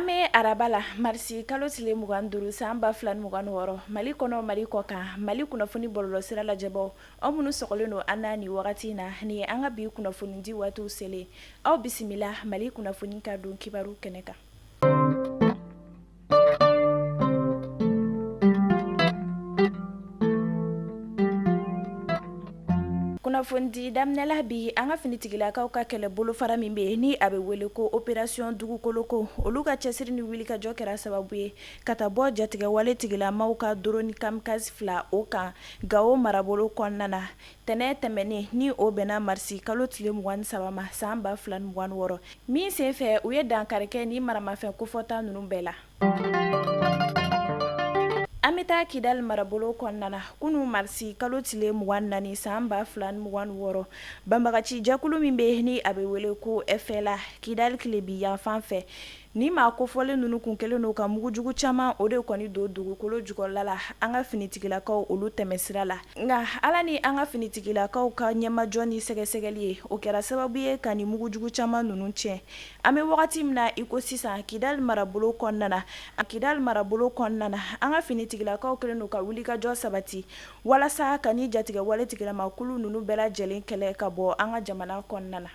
An bɛ araba la, marisi kalo tile 25 san 2026, Mali kɔnɔ, Mali kɔ kan, Mali kunnafoni bɔlɔlɔsira lajɛbaw, aw minnu sɔgɔlen don an na nin wagati in na, nin ye an ka bi kunnafoni di waatiw selen. Aw bisimila Mali kunnafoni ka don kibaru kɛnɛ kan. Kunnafonidi daminɛ la bi, an ka finitigilakaw ka kɛlɛ bolofara min bɛ yen ni a bɛ wele ko opération dugukoloko, olu ka cɛsiri ni wulikajɔ kɛra sababu ye ka taa bɔ jatigɛwale tigilamaw ka drone kamikaze fila o kan Gawo marabolo kɔnɔna na tɛnɛn tɛmɛnen, ni o bɛnna marisi kalo tile 23 ma san 2026, min senfɛ u ye dankari kɛ ni maramafɛn kofɔta ninnu bɛɛ la. An bɛ taa Kidali marabolo kɔnɔna na. Kunun marisi kalo tile 24 san 2026, banbagaci jɛkulu min bɛ ni a bɛ wele ko FLA Kidali tilebin yanfan fɛ, ni maa kofɔlen ninnu kun kɛlen don ka mugujugu caman o de kɔni don dugukolo jukɔrɔla la an ka finitigilakaw olu tɛmɛsira la. Nka Ala ni an ka finitigilakaw ka ɲɛmajɔ ni sɛgɛsɛgɛli ye, o kɛra sababu ye ka nin mugujugu caman ninnu tiɲɛ. An bɛ wagati min na i ko sisan Kidali marabolo kɔnɔna na, Kidali marabolo kɔnɔna na, an ka finitigilakaw kɛlen don ka wulikajɔ sabati walasa ka ni jatigɛwale tigilamakulu ninnu bɛɛ lajɛlen kɛlɛ ka bɔ an ka jamana kɔnɔna na.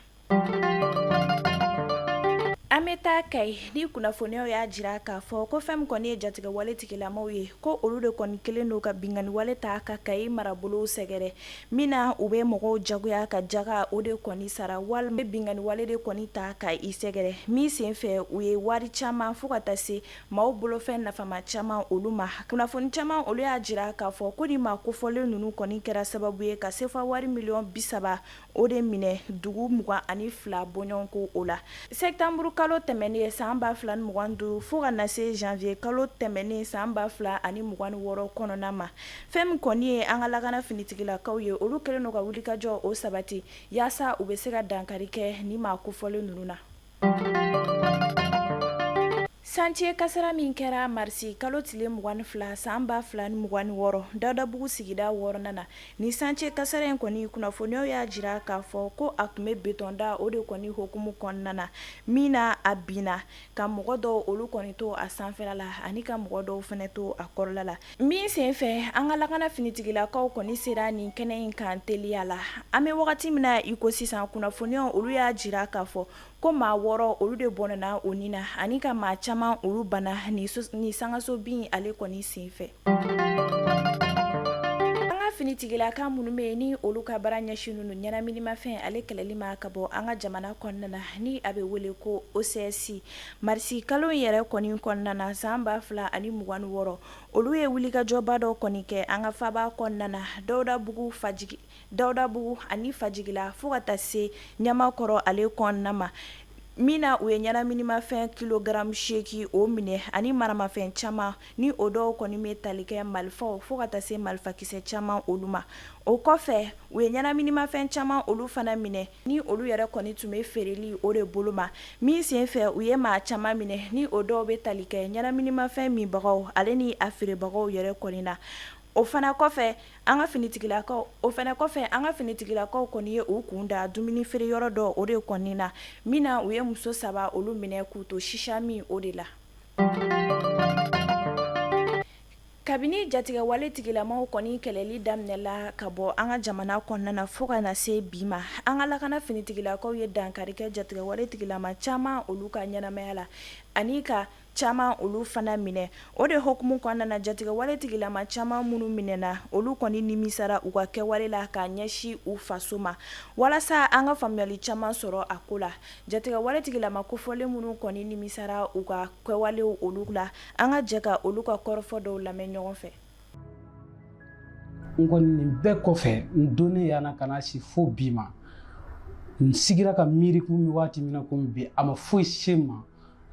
An bɛ taa Kayi, ni kunnafoniyaw y'a jira k'a fɔ ko fɛn min kɔni ye jatigɛwale tigilamaw ye, ko olu de kɔni kɛlen don ka binkanniwale ta ka Kayi marabolo sɛgɛrɛ, min na u bɛ mɔgɔw jagoya ka jaga o de kɔni sara, walima binkanniwale de kɔni ta ka i sɛgɛrɛ, min senfɛ u ye wari caman fo ka taa se maaw bolofɛn nafama caman olu ma. Kunnafoni caman olu y'a jira k'a fɔ ko ni maa kofɔlen ninnu kɔni kɛra sababu ye ka sefa wari miliyɔn 30 o de minɛ dugu 22 bɔɲɔgɔnko o la sɛtanburu kalo tɛmɛnen san 2025 fo ka na se janvier kalo tɛmɛnen san 2026 kɔnɔna ma. Fɛn min kɔni ye an ka lakana finitigilakaw ye, olu kɛlen don ka wulikajɔ o sabati yaasa u bɛ se ka dankari kɛ ni maa kofɔlen ninnu na. Santiye kasara min kɛra marisi kalo tile 22 san 2026 Dawudabugu sigida wɔɔrɔnan na, ni santiye kasara in kɔni kunnafoniyaw y'a jira k'a fɔ ko a tun bɛ betɔnda o de kɔni hukumu kɔnɔna na, min na a binna ka mɔgɔ dɔw olu kɔni to a sanfɛla la ani ka mɔgɔ dɔw fana to a kɔrɔla la. Min senfɛ an ka lakana finitigilakaw kɔni sera nin kɛnɛ in kan teliya la. An bɛ wagati min na i ko sisan, kunnafoniyaw olu y'a jira k'a fɔ ko maa wɔɔrɔ olu de bɔnɛna u ni na ani ka maa caman olu bana nin sankaso bin ale kɔni senfɛ. An ka finitigilaka minnu bɛ yen ni olu ka baara ɲɛsinnen don ɲɛnaminimafɛn ale kɛlɛli ma ka bɔ an ka jamana kɔnɔna na, ni a bɛ wele ko OCS, marisi kalo in yɛrɛ kɔni kɔnɔna na san 2026, olu ye wulikajɔba dɔ kɔni kɛ an ka faaba kɔnɔna na, Dawudabugu, Fajigi, Dawudabugu ani Fajigila fo ka taa se Ɲamakɔrɔ ale kɔnɔna ma, min na u ye ɲɛnaminimafɛn kilogaramu 8 o minɛ ani maramafɛn caman, ni o dɔw kɔni bɛ tali kɛ marifaw fo ka taa se marifakisɛ caman olu ma. O kɔfɛ, u ye ɲɛnaminimafɛn caman olu fana minɛ, ni olu yɛrɛ kɔni tun bɛ feereli o de bolo ma, min senfɛ u ye maa caman minɛ, ni o dɔw bɛ tali kɛ ɲɛnaminimafɛn minbagaw ale ni a feerebagaw yɛrɛ kɔni na. O fana kɔfɛ, an ka finitigilakaw o fana kɔfɛ, an ka finitigilakaw kɔni ye u kun da dumuni feere yɔrɔ dɔ o de kɔni na, min na u ye muso saba olu minɛ k'u to sisa min o de la. Kabini jatigɛwale tigilamaw kɔni kɛlɛli daminɛla ka bɔ an ka jamana kɔnɔna na fo ka na se bi ma, an ka lakana finitigilakaw ye dankari kɛ jatigɛwale tigilama caman olu ka ɲɛnamaya la ani ka caman olu fana minɛ. O de hukumu kɔnɔna na, jatigɛwale tigilama caman minnu minɛna, olu kɔni nimisara u ka kɛwale la k'a ɲɛsin u faso ma. Walasa an ka faamuyali caman sɔrɔ a ko la, jatigɛwale tigilama kofɔlen minnu kɔni nimisara u ka kɛwalew olu la, an ka jɛ ka olu ka kɔrɔfɔ dɔw lamɛn ɲɔgɔn fɛ. N kɔni, nin bɛɛ kɔfɛ, n donnen yan na ka na si fo bi ma, n sigira ka miiri kun min waati min na komi bi, a ma foyi se n ma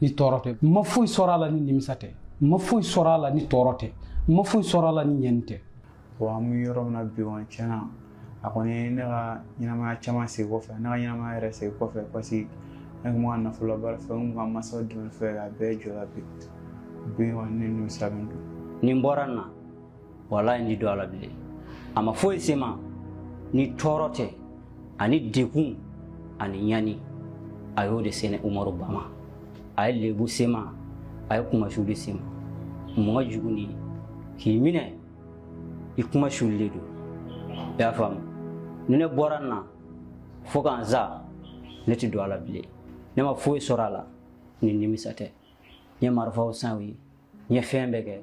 ni tɔɔrɔ tɛ. N ma foyi sɔrɔ a la ni nimisa tɛ, n ma foyi sɔrɔ a la ni tɔɔrɔ tɛ, n ma foyi sɔrɔ a la ni ɲɛni tɛ. Wa an bɛ yɔrɔ min na bi kɔni, tiɲɛna, a kɔni ye ne ka ɲɛnamaya caman segin kɔfɛ, ne ka ɲɛnamaya yɛrɛ segin kɔfɛ, parce que ne tun bɛ ka nafolo labaara fɛn, n tun ka mansaw dɛmɛ fɛn, a bɛɛ jɔra bi. Bi kɔni, ne nimisa bɛ n don. Ni n bɔra nin na, walayi, n ti don a la bilen. A ma foyi se n ma ni tɔɔrɔ tɛ ani degun ani ɲani. A y'o de se ne Umaru Ba ma. A ye lebu se n ma, A ye kunmasuuli de se n ma. Mun ka jugu ni k'i minɛ i kunmasuulilen don? I y'a faamu? Ni ne bɔra nin na fo ka n sa, ne tɛ don a la bilen. Ne ma foyi sɔrɔ a la ni nimisa tɛ. N ye marifaw san u ye, n ye fɛn bɛɛ kɛ,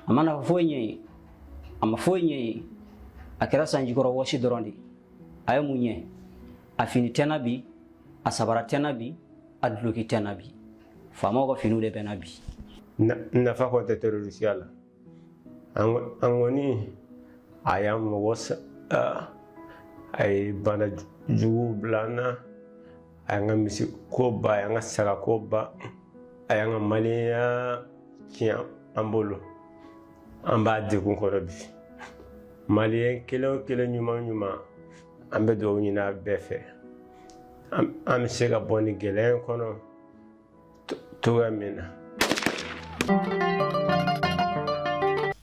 a ma nafa foyi ɲɛ ye, a ma foyi ɲɛ ye. A kɛra sanjikɔrɔ wɔsi dɔrɔn de. A ye mun ɲɛ? A fini tɛ n na bi, a sabara tɛ n na bi, a duloki tɛ n na bi. Faamaw ka finiw de bɛ n na bi. Nafa kɔni tɛ terrorisiya la. An kɔni a y'an mɔgɔ, a ye bana juguw bila an na, a y'an ka misi ko ban, a y'an ka saga ko ban, a y'an ka maliyɛnya tiɲɛ an bolo. An b'a degun kɔrɔ bi. Maliyɛn kelen o kelen ɲuman ɲuman, an bɛ dugawu ɲini a bɛɛ fɛ, an bɛ se ka bɔ nin gɛlɛya in kɔnɔ cogoya min na.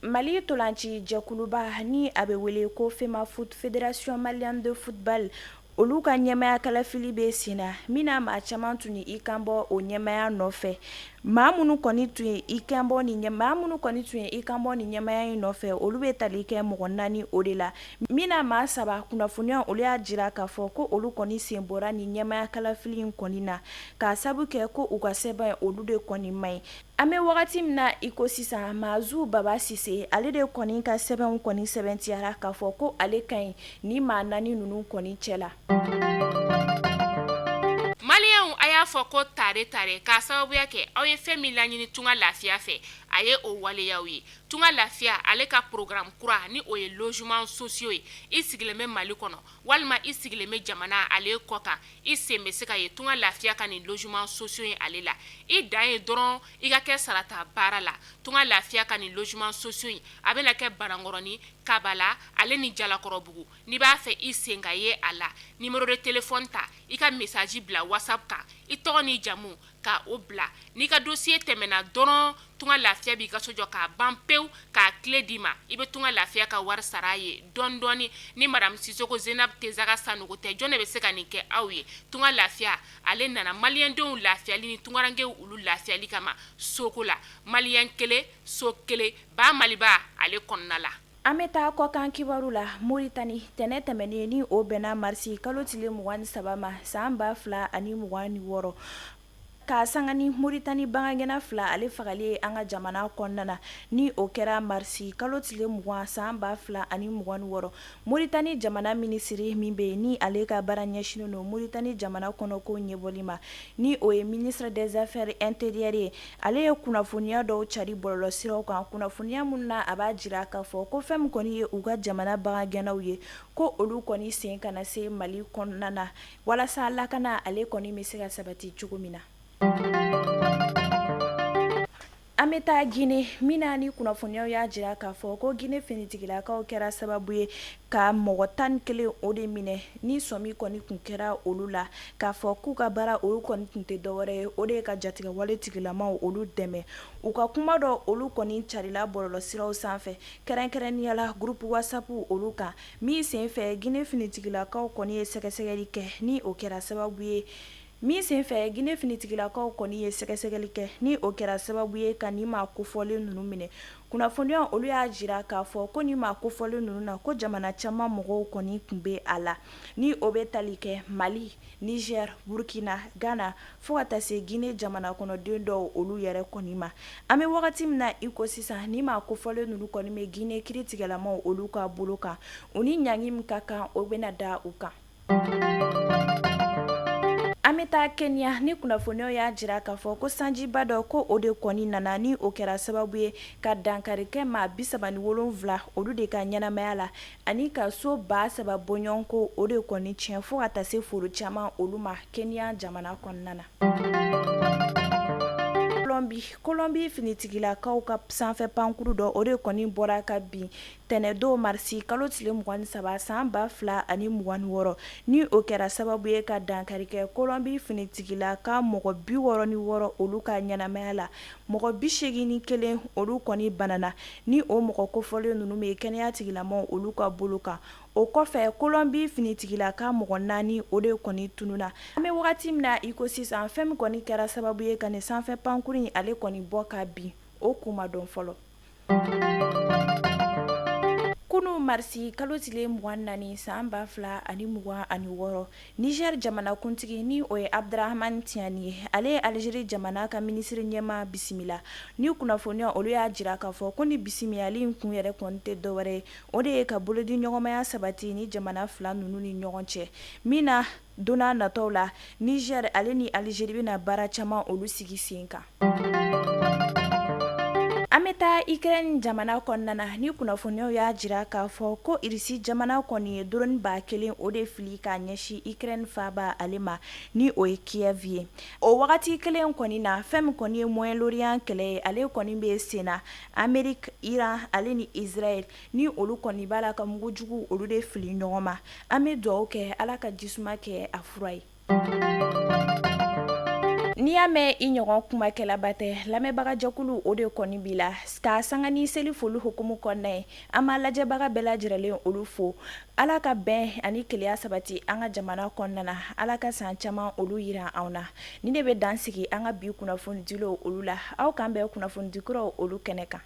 Mali ntolanci jɛkuluba ni a bɛ wele ko FEMAFOOT, Fédération malienne de football, olu ka ɲɛmaya kalafili bɛ sen na, min na maa caman tun ye i kanbɔ o ɲɛmaya nɔfɛ. Maa minnu kɔni tun ye i kanbɔ nin maa minnu kɔni tun ye i kanbɔ nin ɲɛmaya in nɔfɛ, olu bɛ tali kɛ mɔgɔ naani o de la, min na maa saba kunnafoniya olu y'a jira k'a fɔ ko olu kɔni sen bɔra nin ɲɛmaya kalafili in kɔni na, k'a sabu kɛ ko u ka sɛbɛn olu de kɔni man ɲi. An bɛ wagati min na iko sisan, Maazu Baba Sise, ale de kɔni ka sɛbɛnw kɔni sɛbɛntiyara k'a fɔ ko ale ka ɲi ni maa naani ninnu kɔni cɛ la. Maliyɛnw, a y'a fɔ ko tare tare, k'a sababuya kɛ aw ye fɛn min laɲini Tunga Lafiya fɛ, a ye o waleyaw ye. Tunga Lafiya ale ka programme kura ni o ye logements sociaux ye. I sigilen bɛ Mali kɔnɔ walima i sigilen bɛ jamana ale kɔ kan, i sen bɛ se ka ye Tunga Lafiya ka nin logements sociaux in ale la. I dan ye dɔrɔn i ka kɛ sarata baara la. Tunga Lafiya ka nin logements sociaux in a bɛna kɛ Banankɔrɔni, Kabala ale ni Jalakɔrɔbugu. N'i b'a fɛ i sen ka ye a la, numéro de téléphone ta, i ka message bila WhatsApp kan, i tɔgɔ n'i jamu ka o bila. N'i ka dossier tɛmɛna dɔrɔn, Tunga Lafiya b'i ka so jɔ k'a ban pewu, k'a clé d'i ma. I bɛ Tunga Lafiya ka wari sara a ye dɔɔni dɔɔni. Ni madame Sisoko Zenab Tezaga Sanogo tɛ, jɔn de bɛ se ka nin kɛ aw ye? Tunga Lafiya ale nana maliyɛndenw lafiyali ni tungarankew olu lafiyali kama soko la. Maliyɛn kelen, so kelen, ba Maliba ale kɔnɔna la. An bɛ taa kɔkan kibaru la. Moritani, tɛnɛ tɛmɛnen ni o bɛnna marisi kalo tile 23 ma san 2026, k'a sanga ni Moritani bagangɛnna fila ale fagali ye an ka jamana kɔnɔna na, ni o kɛra marisi kalo tile 20 san 2026. Moritani jamana minisiri min bɛ yen ni ale ka baara ɲɛsinnen don Moritani jamana kɔnɔko ɲɛbɔli ma, ni o ye ministre des affaires intérieures ye, ale ye kunnafoniya dɔw cari bɔlɔlɔsiraw kan, kunnafoniya minnu na a b'a jira k'a fɔ ko fɛn min kɔni ye u ka jamana bagangɛnnaw ye, ko olu kɔni sen kana se Mali kɔnɔna na walasa lakana ale kɔni bɛ se ka sabati cogo min na. An bɛ taa Guinée, min na ni kunnafoniyaw y'a jira k'a fɔ ko Guinée finitigilakaw kɛra sababu ye ka mɔgɔ 11 o de minɛ, ni sɔmi kɔni tun kɛra olu la k'a fɔ k'u ka baara olu kɔni tun tɛ dɔwɛrɛ ye, o de ye ka jatigɛwale tigilamaw olu dɛmɛ. U ka kuma dɔ olu kɔni carila bɔlɔlɔsiraw sanfɛ, kɛrɛnkɛrɛnnenya la groupe WhatsApp olu kan, min senfɛ Guinée finitigilakaw kɔni ye sɛgɛsɛgɛli kɛ, ni o kɛra sababu ye Min senfɛ Guinée finitigilakaw kɔni ye sɛgɛsɛgɛli kɛ, ni o kɛra sababu ye ka nin maa kofɔlen ninnu minɛ. Kunnafoniya olu y'a jira k'a fɔ ko nin maa kofɔlen ninnu na, ko jamana caman mɔgɔw kɔni tun bɛ a la, ni o bɛ tali kɛ Mali, Niger, Burkina, Ghana fo ka taa se Guinée jamana kɔnɔden dɔw olu yɛrɛ kɔni ma. An bɛ wagati min na i ko sisan, nin maa kofɔlen ninnu kɔni bɛ Guinée kiritigɛlamaw olu ka bolo kan. U ni ɲangi min ka kan, o bɛna da u kan. An bɛ taa Kenya, ni kunnafoniyaw y'a jira k'a fɔ ko sanjiba dɔ ko o de kɔni nana, ni o kɛra sababu ye ka dankari kɛ maa 37 olu de ka ɲɛnamaya la, ani ka so 3000 bɔɲɔgɔnko o de kɔni tiɲɛ fo ka taa se foro caman olu ma Kenya jamana kɔnɔna na. Colombie finitigilakaw ka sanfɛ pankuru dɔ o de kɔni bɔra ka bin tɛnɛndon marisi kalo tile 23 san 2026, ni o kɛra sababu ye ka dankari kɛ Colombie finitigilaka mɔgɔ 66 olu ka ɲɛnamaya la. Mɔgɔ 81 olu kɔni banana, ni o mɔgɔ kofɔlen ninnu bɛ kɛnɛya tigilamɔgɔw olu ka bolo kan. O kɔfɛ, Kolɔnbi finitigilaka mɔgɔ 4 o de kɔni tununna. An bɛ wagati min na i ko sisan, fɛn min kɔni kɛra sababu ye ka nin sanfɛ pankurun in ale kɔni bɔ ka bin, o kun ma dɔn fɔlɔ. Kunun marisi kalo tile 24 san 2026, Niger jamanakuntigi ni o ye Abdramane Tiani ye, ale ye Algérie jamana ka minisiri ɲɛmaa bisimila. Ni kunnafoniya olu y'a jira k'a fɔ ko ni bisimilali in kun yɛrɛ kɔni tɛ dɔwɛrɛ ye, o de ye ka bolodiɲɔgɔnmaya sabati ni jamana fila ninnu ni ɲɔgɔn cɛ, min na don nataw la Niger ale ni Algérie bɛna baara caman olu sigi sen kan. An bɛ taa Ukraine jamana kɔnɔna na, ni kunnafoniyaw y'a jira k'a fɔ ko Irisi jamana kɔni ye drone 1000 o de fili k'a ɲɛsin Ukraine faaba ale ma, ni o ye Kiev ye. O wagati kelen kɔni na, fɛn min kɔni ye Moyen-Orient kɛlɛ ye, ale kɔni bɛ sen na. Amerique, Iran ale ni Israël, ni olu kɔni b'a la ka mugujugu olu de fili ɲɔgɔn ma. An bɛ dugawu kɛ Ala ka jisuma kɛ a fura ye. N'i y'a mɛn i ɲɔgɔn kumakɛlaba tɛ, lamɛnbagajɛkulu o de kɔni b'i la. K'a sanga ni seli foli hukumu kɔnɔna ye, an b'a lajɛbaga bɛɛ lajɛlen olu fo. Ala ka bɛn ani kelenya sabati an ka jamana kɔnɔna na. Ala ka san caman olu yira anw na. Nin de bɛ dan sigi an ka bi kunnafonidilaw olu la. Aw k'an bɛn kunnafonidi kuraw olu kɛnɛ kan.